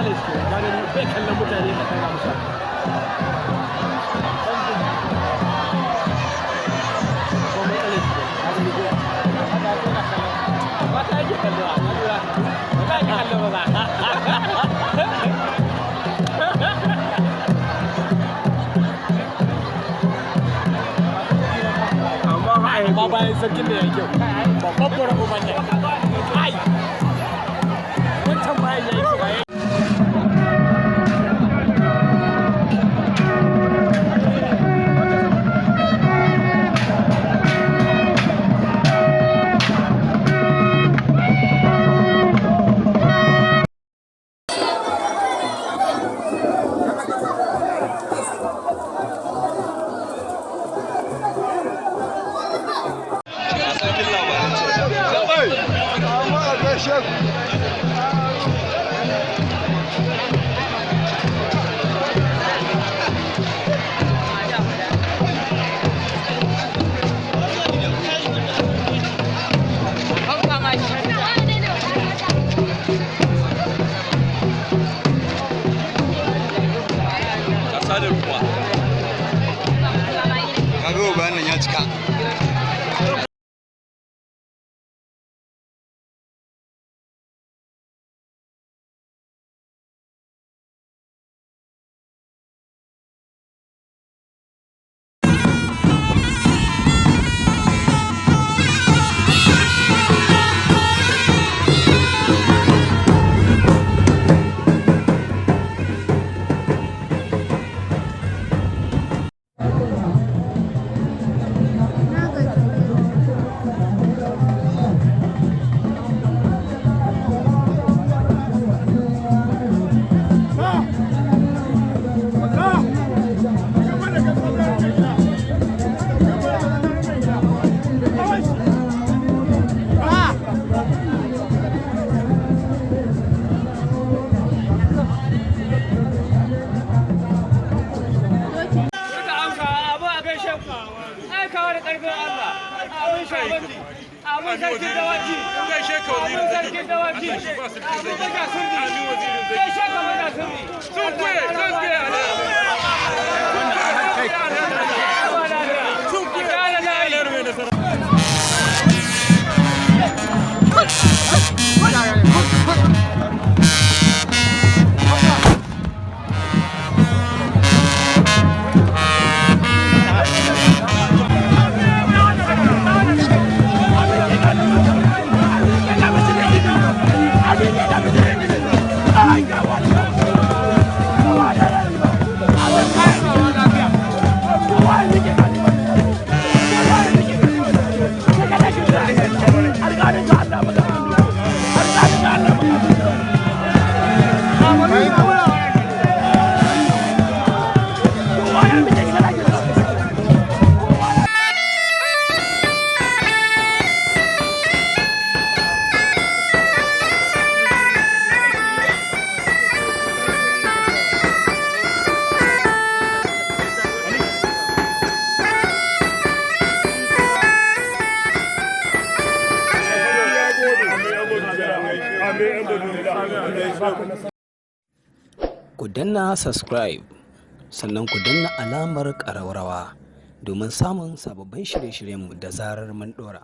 Matsalar shi ka gani, bai kallon mutane ka ɗaga musu. Babban matsalar shi ka gani ko? Mata yake kallo a lura. Ba za ki kallo ba. Amma bayan sarkin da ya kyau. Babban bora uban nan. Ai! Wancan bayan ya yi kyau. Sarkin labaran ce. Amma a gaishe ku. Kasa da ruwa. Kaga bayan nan ya cika. Na gaji. Suka amsa abu a gaishe ku. Ai kawo da ƙarfin Allah. Abun shamaki. Abun sarkin dawaki. Gaishe ka Abun wazirin zaki. sarkin dawaki. Abun maja sirri. Amin wazirin zaki. Gaishe ka maja sirri. Sun kuye, sun kuye. Sun kuye. Ku danna subscribe, sannan ku danna alamar ƙararrawa domin samun sababbin shirye-shiryenmu da zarar mun ɗora.